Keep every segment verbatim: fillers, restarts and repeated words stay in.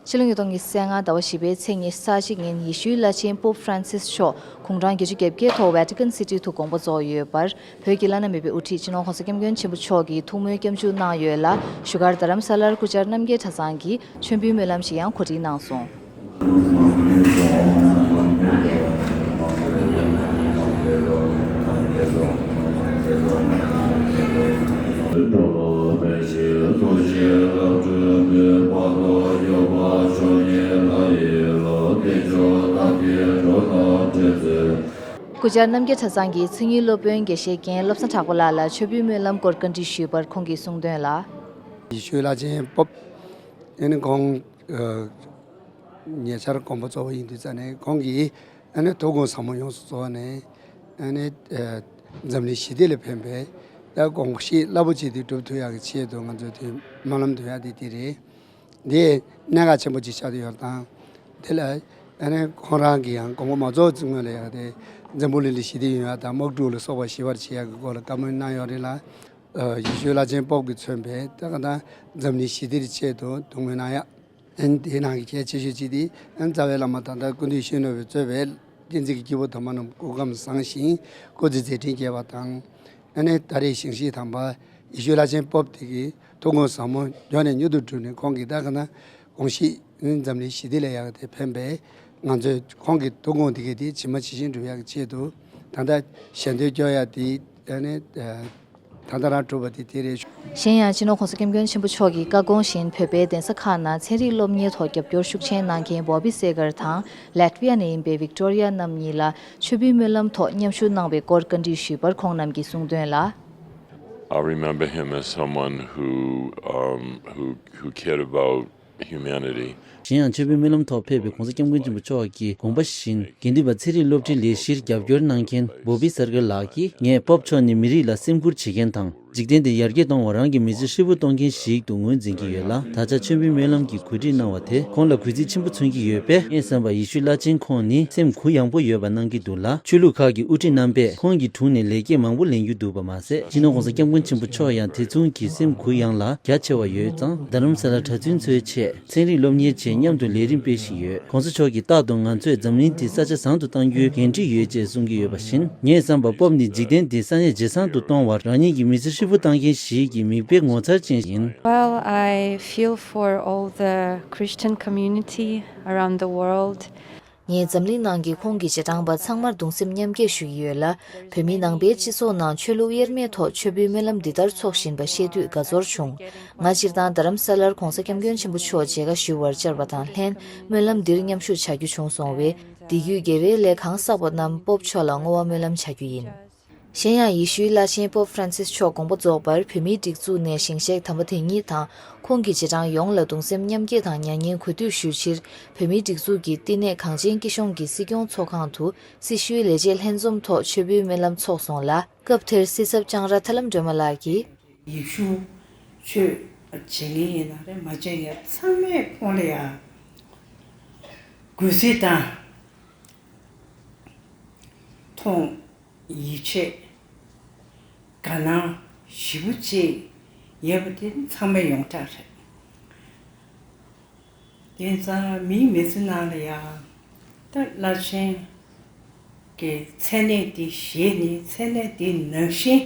ཕྱི་ལོ་ཉིས་སྟོང་ཉི་ཤུ་རྩ་ལྔ་ཟླ་བ་བཞི་པའི་ཚེས་ཉི་ཤུ་རྩ་གཅིག་ཉིན་ཡེ་ཤུའི་བླ་ཆེན་པོབ་ཧྥ་རན་སིས་མཆོག་དགུང་གྲངས་བརྒྱད་ཅུ་གྱ་བརྒྱད་ཐོག་ཝེ་ཏི་ཀན་སི་ཊི་དུ་དགོངས་པ་རྫོགས་ཡོད་པར། བོད་ཀྱི་བླ་ན་མེད་པའི་དབུ་ཁྲིད་སྤྱི་ནོར་༸གོང་ས་༸སྐྱབས་མགོན་ཆེན་པོ་མཆོག་གིས་ཐུགས་སྨོན་སྐྱབས་འཇུག་གནང་ཡོད་ལ། བཞུགས་སྒར་རྡ་རམ་ས་ལར་སྐུ་བཅར་རྣམ་རྒྱལ་གྲྭ་ཚང་གིས་མཆོད་འབུལ་སྨོན་ལམ་ཞིག་ཡང་གོ་སྒྲིག་གནང་སོང་། སྐུ་བཅར་རྣམ་རྒྱལ་གྲྭ་ཚང་གི་མཚན་ཉིད་སློབ་དཔོན་དགེ་བཤེས་རྒན་བློ་བཟང་གྲགས་པ་ལགས་ལ་མཆོད་འབུལ་སྨོན་ལམ་སྐོར་བཀའ་འདྲི་ཞུས་པར་ཁོང་གིས་གསུངས་དོན་ལ། ཡེ་ཤུའི་བླ་ཆེན་པོབ་ཨ་ནི་ཁོང་ཨ་ཉེ་ཆར་དགོངས་པ་རྫོགས་པ་ཡིན་དུས་ཙ་ནས་ཁོང་གིས་ཨ་ནི་ཐུགས་དགོངས་ཟབ་མོ་ཡོངས་སུ་རྫོགས་ནས་ཨ་ནི་ཨ་འཛམ་གླིང་ཞི་བདེ་ལ་ཕན་པའི་ད་དགོངས་གཞི་རླབས་པོ་ཆེ་དེ་འགྲུབ་ཐུབ་ཡག་གི་ཆེད་དུ་ང་ཚོས་དེ་སྨོན་ལམ་འདོན་ཡག་དེ་དེ་རེད། འདི་གནད་འགག་ཆེན་པོ་ཅིག་ཆགས་བསྡད་ཡོད་དང་། དེ་ལ་ཨ་ནི་ཁོང་རང་གིས་ཡང་དགོངས་པ་མ་རྫོགས་ཙམ་སྔོན་ལ་ཡང་དེ་འཛམ་བུ་གླིང་ལ་ཞི་བདེ་ཡོང་ཡག་དང་དམག་འཁྲུག་ལ་སོགས་པ་ཞི་བར་བྱེད་ཡག་གི་སྐོར་ལ་བཀའ་མོལ་གནང་ཡོད་རེད་ལ། ཡེ་ཤུའི་བླ་ཆེན་པོབ་ཀྱིས་མཚོན་པའི་ད་ག་ད་འཛམ་གླིང་ཞི་བདེའི་ཆེད་དུ་ཐུགས་སྨོན་གནང་ཡག་ཨ་ནི་དེའི་ནང་གི་གལ་ཆེ་ཤོས་གཅིག་དེ་ཨ་ནི་རྩ་བའི་བླ་མ་ད་ལྟ་སྐུ་མདུན་གཞོན་ནུ་བས་གཙོས་པའི་བསྟན་འཛིན་གྱི་སྐྱེས་བུ་དམ་པ་རྣམས་སྐུ་ཁམས་བཟང་ཞིང་སྐུ་ཚེ་མཛད་འཕྲིན་རྒྱས་པ་དང་། ཨ་ནི་ད་རེས་ཞིང་གཤེགས་དམ་པ་ཡེ་ཤུ་བླ་ཆེན་པོབ་དེ་གི་ཐུགས་དགོངས་ཟབ་མོ་མགྱོགས་ནས་མྱུར་དུ་འགྲུབ་ནས་ཁོང་གི་ད་ག་ན་དགོངས་གཞི་ཨ་ནི་འཛམ་གླིང་ཞི་བདེ་ལ་ཡག་དེ་ཕན་པས་ང་ཚོས་ཁོང་གི་ཐུགས་དགོངས་དེ་གི་དེ་ཇི་མ་ཇི་བཞིན་འགྲུབ་ཡག་གི་ཆེད་དུ་ད་ལྟ་ཞལ་འདོན་སྐྱོར་ཡག་དེ་ཨ་ནི་ད་ལྟ་རང་གྲུབ་པ་དེ་དེ་རེད། གཞན་ཡང་སྤྱི་ནོར་༸གོང་ས་༸སྐྱབས་མགོན་ཆེན་པོ་མཆོག་གི་བཀའ་དགོངས་བཞིན་བོད་པའི་གདན་ས་ཁག་ནང་ཚན་རིག་སློབ་གཉེར་ཐོག་རྒྱབ་སྐྱོར་ཤུགས་ཆེན་གནང་མཁན་བོ་བི་སེ་གར་དང་ལེ་ཊ་ཝི་ཡ་ནས་ཡིན་པའི་ཝིག་ཏོ་རི་ཡ་རྣམ་གཉིས་ལ་མཆོད་འབུལ་སྨོན་ལམ་ཐོག་མཉམ་ཞུགས་གནང་བའི་སྐོར་བཀའ་འདྲི་ཞུས་པར་ཁོང་རྣམས་ཀྱིས་གསུངས་དོན་ལ། I remember him as someone who, um, who, who cared about humanity. གཞན་ཡང་མཆོད་འབུལ་སྨོན་ལམ་ཐོག་ཕེབས་པའི་༸གོང་ས་༸སྐྱབས་མགོན་ཆེན་པོ་མཆོག་གིས་དགོངས་པ་བཞིན་དགེ་འདུན་པ་ཚན་རིག་སློབ་ཁྲིད་ལས་གཞིར་རྒྱབ་སྐྱོར་གནང་མཁན་བོ་བི་སར་ཀར་ལགས་ཀྱིས། ངས་པོབ་མཆོག་ནི་མི་རིགས་ལ་སེམས་ཁུར་བྱེད་མཁན་དང་། འཇིག་རྟེན་འདི་ཡར་རྒྱས་གཏོང་བར་རང་གི་མི་ཚེ་ཧྲིལ་པོ་གཏོང་མཁན་ཞིག་ཏུ་ངོས་འཛིན་གྱི་ཡོད་ལ། ད་ཆ་མཆོད་འབུལ་སྨོན་ལམ་གྱི་གོ་སྒྲིག་གནང་བ་དེ་ཁོང་ལ་གུས་བརྩི་ཆེན་པོ་མཚོན་གྱི་ཡོད་པས། ངས་བསམ་པར་ཡེ་ཤུའི་བླ་ཆེན་ཁོང་ནི་སེམས་གུ་ཡངས་པོ་ཡོད་པ་གནང་གི་འདུག་ལ། ཆོས་ལུགས་ཁག་གི་དབུ་ཁྲིད་རྣམ་པས་ཁོང་གི་དྲུང་ནས་ལེགས་སྐྱེས་མང་པོ་ལེན་རྒྱུ་འདུག་པ་མ་ཟད། སྤྱི་ནོར་༸གོང་ས་༸སྐྱབས་མགོན་ཆེན་པོ་མཆོག་ཡང་དེ་མཚུངས་ཀྱི་སེམས་གུ་ཡངས་ལ་རྒྱ་ཆེ་བ་ཡོད་ཙང་། རྡ་རམ་ས་ལ་གྲྭ་བཙུན་ཚོའི་ཆེད་ཚན་རིག་སློབ་གཉེར་ཆེད་མཉམ་དུ་ལས་རིམ་སྤེལ་བཞིན་ཡོད། ༸གོང་ས་མཆོག་གིས་རྟག་ཏུ་ང་ཚོས་འཛམ་གླིང་འདི་ས་ཆ་བཟང་དུ་གཏང་རྒྱུའི་འགན་འཁྲི་ཡོད་ཅེས་གསུང་གི་ཡོད་པ་བཞིན། ངས་བསམ་པར་པོབ་ནི་འཇིག་རྟེན་འདི་ས་གནས་ཇེ་བཟང་དུ་གཏོང་བར་རང་ཉིད་ཀྱི་མི་ཚེ་ཧྲིལ་པོ་བཏང་མཁན་ཞིག་གི་མིག་དཔེ་ངོ་མཚར་ཅན་ཡིན། Well, I feel for all the Christian community around the world. ངས་འཛམ་གླིང་ནང་གི་ཁོང་གི་རྗེས་འབྲང་པ་ཚང་མར་གདུང་སེམས་མཉམ་སྐྱེད་ཞུ་ཡི་ཡོད་ལ། བོད་མི་ནང་པའི་སྤྱི་ཚོགས་ནང་ཆོས་ལུགས་དབྱེར་མེད་ཐོག་མཆོད་འབུལ་སྨོན་ལམ་འདི་ལྟར་འཚོགས་བཞིན་པ་ཤེས་དུས་དགའ་ཚོར་བྱུང་། ང་སྤྱིར་བཏང་རྡ་རམ་ས་ལར་༸གོང་ས་༸སྐྱབས་མགོན་ཆེན་པོ་མཆོག་མཇལ་ཁ་ཞུ་བར་བཅར་བ་དང་ལྷན་སྨོན་ལམ་འདིར་མཉམ་ཞུགས་བྱ་རྒྱུ་བྱུང་སོང་བས། འདི་བརྒྱུད་དགེ་བའི་ལས་གང་བསགས་པ་རྣམས་པོབ་མཆོག་ལ་བསྔོ་བ་སྨོན་ལམ་བྱ་རྒྱུ་ཡིན། གཞན་ཡང་ཡེ་ཤུའི་བླ་ཆེན་པོབ་ཧྥ་རན་སིས་མཆོག་དགོངས་པ་རྫོགས་པར་བོད་མིའི་སྒྲིག་འཛུགས་ནས་ཞིང་གཤེགས་དམ་པ་དེ་ཉིད་དང་ཁོང་གི་རྗེས་འབྲང་ཡོངས་ལ་གདུང་སེམས་མཉམ་སྐྱེད་དང་མྱ་ངན་གུས་འདུད་ཞུ་ཕྱིར། བོད་མིའི་སྒྲིག་འཛུགས་ཀྱི་བསྟི་གནས་གངས་ཅན་སྐྱིད་གཤོངས་ཀྱི་སྲིད་སྐྱོང་ཚོགས་ཁང་དུ་སྲི་ཞུའི་ལས་བྱེད་ལྷན་འཛོམས་ཐོག་མཆོད་འབུལ་སྨོན་ལམ་འཚོགས་སོང་ལ། སྐབས་དེར་སྲིད་ཚབ་ལྕང་ར་ཐར་ལམ་སྒྲོལ་མ་ལགས་ཀྱིས། ཡེ་ཤུ་ཆོས་བྱེད་མཁན་ཡིན་ན་རེད། མ་བྱེད་མཁན་ཚང་མས་ཁོང་ལ་ཡ་གུས་བརྩི་དང་། མཐོང་ཡིད་ཆེས་དགའ་སྣང་ཞེ་པོ་ཅིག་ཡོད་པ་དེ་ཚང་མས་ཡོངས་གྲགས་རེད། དེ་ཙང་མིའི་མི་ཚེ་ནང་ལ་ཡང་ད་བླ་ཆེན་གྱི་མཚན་གནས་དེ་བཞེས་ནས་མཚན་གནས་དེ་ནང་བཞིན་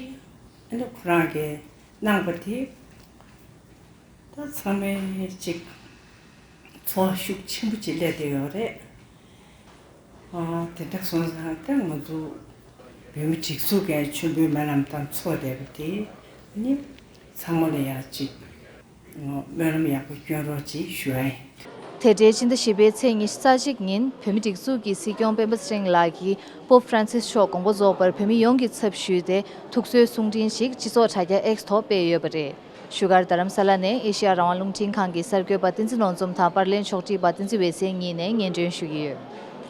ཨ་ནི་ཁོ་རང་གིས་གནང་པ་དེ། ད་ཚང་མས་ཅིག་ཚོར་བ་ཤུགས་ཆེན་པོ་ཅིག་སླེབས་བསྡད་ཡོད་རེད། ཨ་དེ་འདྲ་སོང་ཙང་ད་ང་ཚོ་བོད་མི་སྒྲིག་འཛུགས་ཀྱི་མཆོད་འབུལ་སྨོན་ལམ་དང་ཚོགས་བསྡད་པ་དེ་ནི་ཚང་མ་ལ་ཡང་ཅིག་སྨོན་ལམ་ཡག་པོ་སྐྱོན་རོགས་ཅིག་ཞུ་ཡ་ཡིན། དེ་འབྲེལ་སྤྱི་ཟླ་བཞི་པའི་ཚེས་ཉི་ཤུ་རྩ་གཅིག་ཉིན་བོད་མི་སྒྲིག་འཛུགས་ཀྱི་སྲིད་སྐྱོང་སྤེན་པ་ཚེ་རིང་ལགས་ཀྱིས་པོབ་ཧྥ་རན་སིས་མཆོག་དགོངས་པ་རྫོགས་པར་བོད་མི་ཡོངས་ཀྱི་ཚབ་ཞུས་ཏེ་ཐུགས་གསོའི་གསུང་འཕྲིན་ཞིག་སྤྱི་ཚོགས་དྲ་རྒྱ་ཨེགས་ཐོག་སྤེལ་ཡོད་པ་རེད། བཞུགས་སྒར་རྡ་རམ་ས་ལ་ནས་ཨེ་ཤེ་ཡ་རང་དབང་རླུང་འཕྲིན་ཁང་གི་གསར་འགོད་པ་བསྟན་འཛིན་ནོར་འཛོམས་དང་པར་ལེན་ཕྱོགས་སྒྲིག་པ་བསྟན་འཛིན་འོད་ཟེར་གཉིས་ནས་སྙན་སྒྲོན་ཞུ་གི་ཡོད།